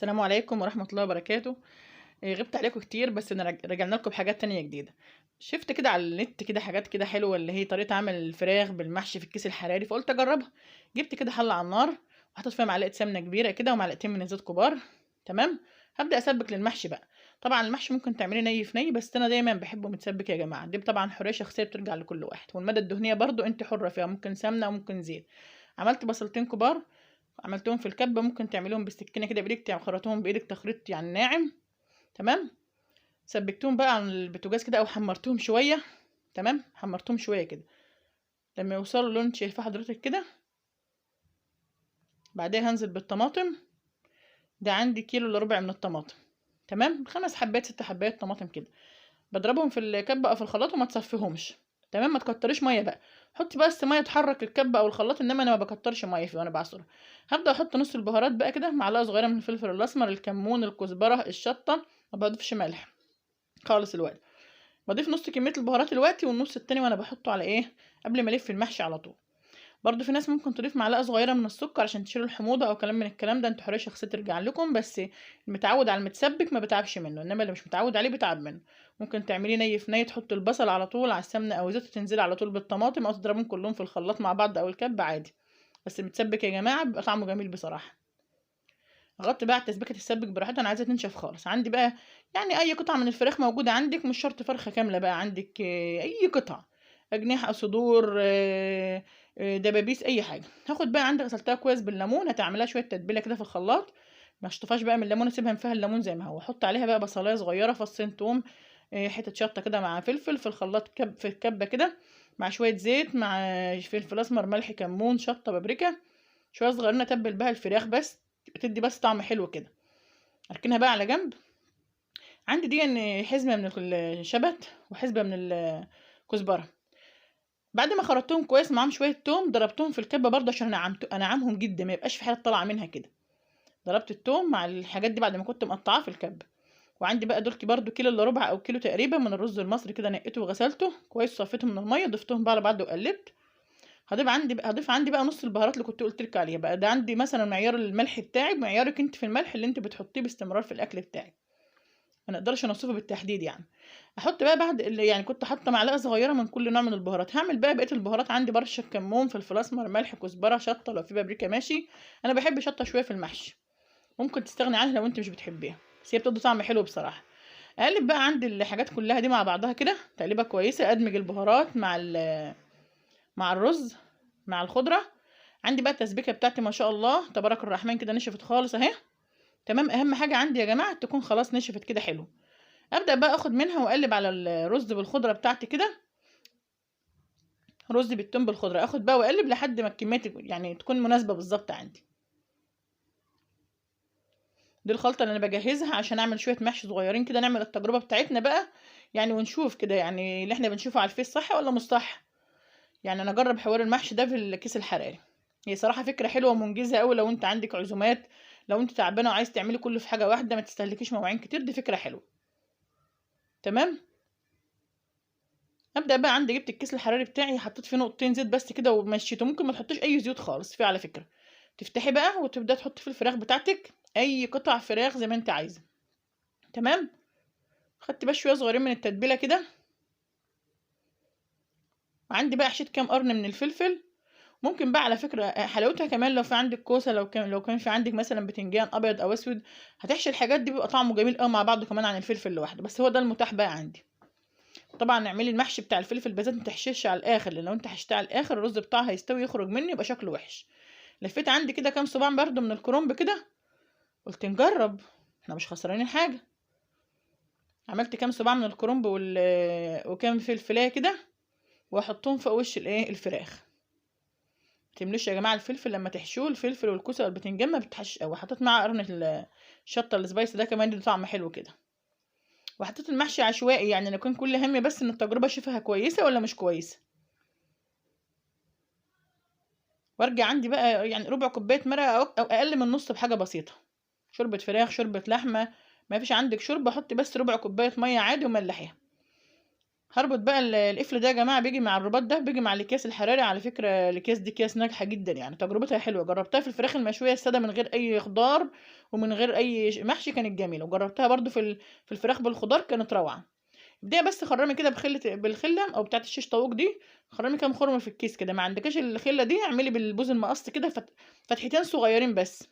السلام عليكم ورحمة الله وبركاته. غبت عليكم كتير، بس انا رجعنا لكم بحاجات تانية جديدة. شفت كده على النت كده حاجات كده حلوة، اللي هي طريقة عمل الفراخ بالمحشي في الكيس الحراري، فقلت اجربها. جبت كده حلة على النار وحطيت فيها معلقة سمنة كبيرة كده ومعلقتين من الزيت كبار. تمام، هبدأ اسبك للمحشي بقى. طبعا المحشي ممكن تعمليه ني في ني، بس انا دايما بحبه متسبك يا جماعة. دي طبعا حرية شخصية بترجع لكل واحد، والمادة الدهنية برضو انت حرة فيها، ممكن سمنة وممكن زيت. عملت بصلتين كبار عملتهم في الكبة، ممكن تعمليهم بالسكينة كده بايدك، خرطتهم بايدك تخريط يعني ناعم. تمام، سبكتهم بقى على البوتاجاز كده او حمرتهم شوية. تمام، حمرتهم شوية كده لما يوصلوا لون شايفاه حضرتك كده. بعدها هنزل بالطماطم، ده عندي كيلو الا ربع من الطماطم. تمام، 5 حبات 6 حبات طماطم كده، بضربهم في الكبه او في الخلاط وما تصفيهمش. تمام، ما تكتريش مية بقى، حطي بس مية تحرك الكبه او الخلاط، انما انا ما بكترش مية فيه وانا بعصرها. هبدا احط نص البهارات بقى كده، معلقه صغيرة من الفلفل الاسمر، الكمون، الكزبره، الشطه، ما بضيفش ملح خالص الوقت. بضيف نص كمية البهارات دلوقتي والنص التاني وانا بحطه على ايه قبل ما الف المحشي على طول. برضو في ناس ممكن تضيف معلقه صغيرة من السكر عشان تشيل الحموضة او كلام من الكلام ده، انتوا حرية شخصية ترجع لكم، بس المتعود على المتسبك ما بتعبش منه، انما اللي مش متعود عليه بيتعب منه. ممكن تعمليه ني في ني، تحط البصل على طول على السمنة او زيت وتنزلي على طول بالطماطم، او تضربهم كلهم في الخلاط مع بعض او الكب عادي. بس المتسبك يا جماعة بيبقى طعمه جميل بصراحة. غطي بقى التسبيكه، تتسبك براحتها، انا عايزاها تنشف خالص. عندي بقى يعني اي قطعه من الفراخ موجودة عندك، مش شرط فرخة كاملة بقى، عندك اي قطعه، اجنحة، صدور، دبابيس، اي حاجة. هاخد بقى عندي غسلتها كويس بالليمون، هتعملها شوية تتبيله كده في الخلاط، ما اشطفهاش بقى من الليمون، اسيبها فيها الليمون زي ما هو. احط عليها بقى بصلايه صغيرة، فصين توم، حتة شطه كده مع فلفل في الخلاط، كب في الكبه كده مع شوية زيت مع فلفل اسمر، ملح، كمون، شطه، بابريكا، شوية صغيرين اتبل بها الفراخ بس تدي بس طعم حلو كده. اركنها بقى على جنب. عندي دي ان حزمه من الشبت وحزمه من الكزبره، بعد ما خرطتهم كويس معاهم شوية توم، ضربتهم في الكبه برضه عشان انعمهم جدا، ما يبقاش في حاجة طالعه منها كده. ضربت التوم مع الحاجات دي بعد ما كنت مقطعاه في الكبه. وعندي بقى دول برضه كيلو الا ربع او كيلو تقريبا من الرز المصري كده، نقيته وغسلته كويس وصفيته من المية، ضفتهم بقى على بعض وقلبت. هضيف عندي بقى نص البهارات اللي كنت قلت لك عليها بقى. ده عندي مثلا معيار الملح بتاعي، معيارك انت في الملح اللي انت بتحطيه باستمرار في الاكل بتاعك، ما نقدرش نوصفه بالتحديد يعني. احط بقى بعد اللي يعني كنت حاطه معلقه صغيرة من كل نوع من البهارات. هعمل بقى بقية البهارات عندي برشه كمون، فلفل اسمر، ملح، كزبره، شطه، لو في بابريكا ماشي. انا بحب شطه شوية في المحشي، ممكن تستغني عنها لو انت مش بتحبيها، بس هي بتدي طعم حلو بصراحة. اقلب بقى عندي الحاجات كلها دي مع بعضها كده تقليبه كويسة، ادمج البهارات مع الرز مع الخضرة. عندي بقى التسبيكه بتاعتي ما شاء الله تبارك الرحمن كده نشفت خالص اهي. تمام، اهم حاجة عندي يا جماعة تكون خلاص نشفت كده حلو. ابدا بقى اخد منها واقلب على الرز بالخضره بتاعتي كده، رز بالثوم بالخضره، اخد بقى واقلب لحد ما الكمية يعني تكون مناسبة بالظبط عندي. دي الخلطة اللي انا بجهزها عشان اعمل شوية محشي صغيرين كده، نعمل التجربة بتاعتنا بقى يعني، ونشوف كده يعني اللي احنا بنشوفه على الفيس صح ولا مش صح. يعني انا اجرب حوار المحشي ده في الكيس الحراري، هي صراحة فكرة حلوة ومنجزه قوي. لو انت عندك عزومات، لو انت تعبانة وعايز تعملي كله في حاجة واحدة، ما تستهلكيش مواعين كتير، دي فكرة حلوة. تمام، ابدا بقى عندي جبت الكيس الحراري بتاعي، حطيت فيه نقطتين زيت بس كده ومشيته، ممكن ما تحطيش اي زيوت خالص فيه على فكرة. تفتحي بقى وتبداي تحطي فيه الفراخ بتاعتك، اي قطع فراخ زي ما انت عايزه. تمام، خدت بقى شوية صغيرين من التتبيله كده. وعندي بقى حشيت كام قرن من الفلفل. ممكن بقى على فكرة حلاوتها كمان لو في عندك كوسة، لو كان في عندك مثلا بتنجان ابيض او اسود، هتحشي الحاجات دي بيبقى طعمه جميل قوي مع بعضه كمان عن الفلفل لوحده، بس هو ده المتاح بقى عندي. طبعا اعملي المحشي بتاع الفلفل بالذات ما تحشيش على الاخر، لان لو انت حشتيه على الاخر الرز بتاعه هيستوي يخرج مني يبقى شكله وحش. لفيت عندي كده كام صباع برده من الكرنب كده، قلت نجرب احنا مش خسرانين حاجة. عملت كام صباع من الكرنب وكام فلفلايه كده، واحطهم فوق وش الايه الفراخ. تملوش يا جماعة الفلفل لما تحشوه، الفلفل والكوسه والبتنجان ما بتحش قوي. حطيت معاه قرن الشطه ال spicy ده كمان له طعم حلو كده. وحطيت المحشي عشوائي، يعني انا كان كل همي بس ان التجربة اشوفها كويسة ولا مش كويسة. وارجع عندي بقى يعني ربع كوباية مرقه او اقل من نص بحاجة بسيطة، شوربة فراخ، شوربة لحمه، ما فيش عندك شوربة حطي بس ربع كوباية مية عادي وملحيها. هربط بقى القفل ده يا جماعة، بيجي مع الرباط ده، بيجي مع الاكياس الحراري. على فكرة الاكياس دي اكياس ناجحة جدا، يعني تجربتها حلوة، جربتها في الفراخ المشويه السادة من غير اي خضار ومن غير اي محشي، كانت جميلة. وجربتها برده في الفراخ بالخضار، كانت روعه. ابدأي بس خرمي كده بالخله او بتاعه الشيش طاووق دي، خرمي كام خرم في الكيس كده. ما عندكش الخلة دي اعملي بالبوز المقص كده فتحتين صغيرين بس.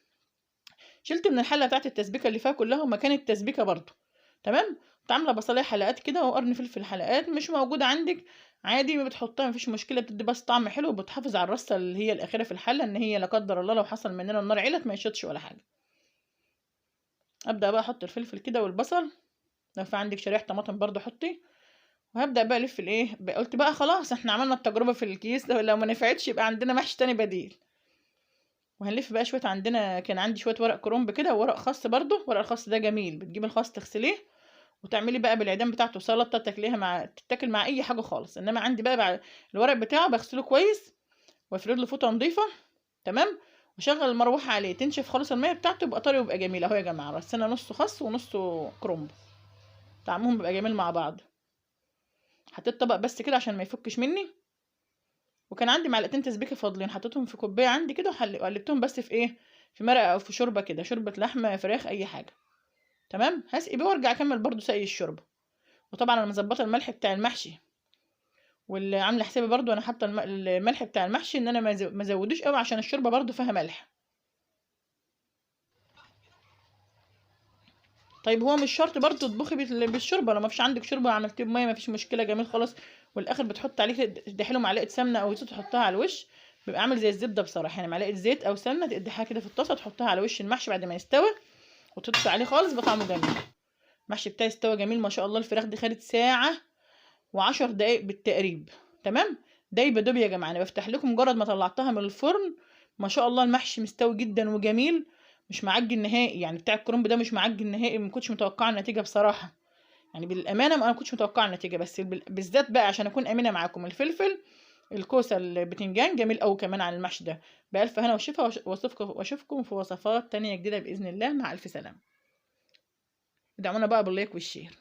شلت من الحلة بتاعه التسبيكه اللي فيها كلها ومكان التسبيكه برده. تمام. عامله بصلايه حلقات كده وقرن فلفل حلقات، مش موجودة عندك عادي ما بتحطها مفيش مشكلة، بتدي بس طعم حلو وبتحافظ على الرصه اللي هي الاخيرة في الحلة، ان هي لا قدر الله لو حصل مننا النار علت ما يشطش ولا حاجة. ابدا بقى احط الفلفل كده والبصل، لو في عندك شريحة طماطم برده حطي. وهبدا بقى الف الايه، قلت بقى خلاص احنا عملنا التجربة في الكيس، لو ما نفعتش يبقى عندنا محشي تاني بديل. وهنلف بقى شوية، عندنا كان عندي شوية ورق كرنب كده وورق خس برده. ورق الخس ده جميل، بتجيب الخس تغسليه وتعملي بقى بالعيدان بتاعته سلطة تاكليها مع تتاكل مع اي حاجة خالص. انما عندي بقى الورق بتاعه بغسله كويس وافرد له فوطه نظيفة. تمام. وشغل المروحة عليه تنشف خالص المية بتاعته، يبقى طري ويبقى جميل. اهو يا جماعة رصينا نصه خس ونصه كرنب، طعمهم بيبقى جميل مع بعض. حطيت طبق بس كده عشان ما يفكش مني. وكان عندي معلقتين تسبيكه فاضلين حطيتهم في كوباية عندي كده وقلبتهم بس في ايه، في مرقه او في شوربة كده، شوربة لحمه فراخ اي حاجة. تمام. هسقي بيه وارجع اكمل برضو سقي الشوربة. وطبعا انا مظبطه الملح بتاع المحشي، واللي عامله حسابي برضو انا حاطه الملح بتاع المحشي ان انا ما ازودوش قوي عشان الشوربة برضو فيها ملح. طيب هو مش شرط برضو تطبخي بالشوربه، لو ما فيش عندك شوربة عملتيه بميه ما فيش مشكلة، جميل خالص. والاخر بتحط عليه تدحي له معلقه سمنه او زيت تحطها على الوش، بيبقى عامل زي الزبدة بصراحة. يعني معلقه زيت او سمنه تقدحها كده في الطاسه تحطها على وش المحشي بعد ما يستوي وتطفي عليه خالص، بطعمه جميل. المحشي بتاعي استوى جميل ما شاء الله. الفراخ دي خدت ساعة و10 دقايق بالتقريب. تمام. دايبه دوب يا جماعة، انا بفتح لكم مجرد ما طلعتها من الفرن ما شاء الله المحشي مستوي جدا وجميل، مش معجن نهائي. يعني بتاع الكرنب ده مش معجن نهائي، ما كنتش متوقعه النتيجة بصراحة، يعني بالامانة ما كنتش متوقعه النتيجة. بس بالذات بقى عشان اكون امينه معاكم، الفلفل الكوسه البتنجان جميل قوي كمان على المحشي ده. بألف هنا وشفا، واشوفكم في وصفات تانية جديدة باذن الله. مع الف سلامه. ادعمونا بقى بال like وال share.